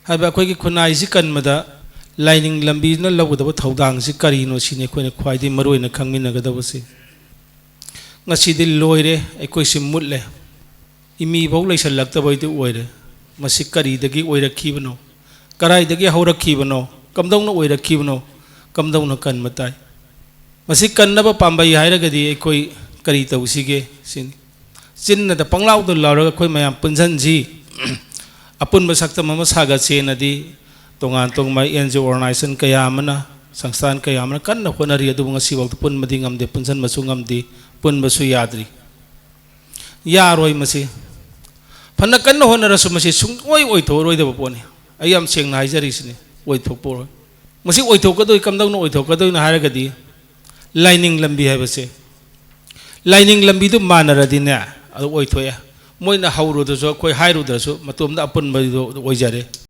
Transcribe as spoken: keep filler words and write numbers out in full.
ꯍꯥꯏꯕ ꯑꯩꯈꯣꯏꯒꯤ ꯈꯨꯟꯅꯥꯏꯁꯤ ꯀꯟꯕꯗ ꯂꯥꯏꯅꯤꯡ ꯂꯝꯕꯤꯅ ꯂꯧꯒꯗꯕ ꯊꯧꯗꯥꯡꯁꯤ ꯀꯔꯤꯅꯣ ꯁꯤꯅꯤ ꯑꯩꯈꯣꯏꯅ ꯈ꯭ꯋꯥꯏꯗꯒꯤ ꯃꯔꯨ ꯑꯣꯏꯅ ꯈꯪꯃꯤꯟꯅꯒꯗꯕꯁꯤ꯫ ꯉꯁꯤꯗꯤ ꯂꯣꯏꯔꯦ, ꯑꯩꯈꯣꯏꯁꯤ ꯃꯨꯠꯂꯦ, ꯏꯃꯤꯐꯧ ꯂꯩꯁꯜꯂꯛꯇꯕꯩꯗꯨ ꯑꯣꯏꯔꯦ꯫ ꯃꯁꯤ ꯀꯔꯤꯗꯒꯤ ꯑꯣꯏꯔꯛꯈꯤꯕꯅꯣ? ꯀꯔꯥꯏꯗꯒꯤ ꯍꯧꯔꯛꯈꯤꯕꯅꯣ? ꯀꯝꯗꯧꯅ ꯑꯣꯏꯔꯛꯈꯤꯕꯅꯣ? ꯀꯝꯗꯧꯅ ꯀꯟꯕ ꯇꯥꯏ? ꯃꯁꯤ ꯀꯟꯅꯕ ꯄꯥꯝꯕꯩ ꯍꯥꯏꯔꯒꯗꯤ ꯑꯩꯈꯣꯏ ꯀꯔꯤ ꯇꯧꯁꯤꯒꯦ ꯁꯤꯅꯤ꯫ ꯆꯤꯟꯅꯗ ꯄꯪꯂꯥꯎꯗ ꯂꯥꯎꯔꯒ ꯑꯩꯈꯣꯏ ꯃꯌꯥꯝ ꯄꯨꯟꯁꯤꯟꯁꯤ, ꯑꯄꯨꯟꯕ ꯁꯛꯇꯝ ꯑꯃ ꯁꯥꯒꯠꯁꯦꯅꯗꯤ ꯇꯣꯉꯥꯟ ꯇꯣꯉꯥꯟꯕ ꯑꯦꯟ ꯖꯤ ꯑꯣ ꯑꯣꯔꯒꯅꯥꯏꯖꯦꯁꯟ ꯀꯌꯥ ꯑꯃꯅ, ꯁꯪꯁꯊꯥꯟ ꯀꯌꯥ ꯑꯃꯅ ꯀꯟꯅ ꯍꯣꯠꯅꯔꯤ꯫ ꯑꯗꯨꯕꯨ ꯉꯁꯤꯐꯥꯎꯗ ꯄꯨꯟꯕꯗꯤ ꯉꯝꯗꯦ, ꯄꯨꯟꯁꯤꯟꯕꯁꯨ ꯉꯝꯗꯦ, ꯄꯨꯟꯕꯁꯨ ꯌꯥꯗ꯭ꯔꯤ꯫ ꯌꯥꯔꯣꯏ ꯃꯁꯤ꯫ ꯐꯅ ꯀꯟꯅ ꯍꯣꯠꯅꯔꯁꯨ ꯃꯁꯤ ꯁꯨꯡꯑꯣꯏ ꯑꯣꯏꯊꯣꯛꯑꯔꯣꯏꯗꯕ ꯄꯣꯠꯅꯤ꯫ ꯑꯩ ꯌꯥꯝ ꯁꯦꯡꯅ ꯍꯥꯏꯖꯔꯤꯁꯤꯅꯤ, ꯑꯣꯏꯊꯣꯛꯄ ꯑꯣꯏꯔꯣꯏ꯫ ꯃꯁꯤ ꯑꯣꯏꯊꯣꯛꯀꯗꯣꯏ, ꯀꯝꯗꯧꯅ ꯑꯣꯏꯊꯣꯛꯀꯗꯣꯏꯅꯣ ꯍꯥꯏꯔꯒꯗꯤ, ꯂꯥꯏꯅꯤꯡ ꯂꯝꯕꯤ ꯍꯥꯏꯕꯁꯦ, ꯂꯥꯏꯅꯤꯡ ꯂꯝꯕꯤꯗꯨ ꯃꯥꯟꯅꯔꯗꯤꯅꯦ, ꯑꯗꯨ ꯑꯣꯏꯊꯣꯛꯑꯦ꯫ ꯃꯣꯏꯅ ꯍꯧꯔꯨꯗ꯭ꯔꯁꯨ, ꯑꯩꯈꯣꯏ ꯍꯥꯏꯔꯨꯗ꯭ꯔꯁꯨ, ꯃꯇꯣꯝꯗ ꯑꯄꯨꯟꯕꯗꯨ ꯑꯣꯏꯖꯔꯦ꯫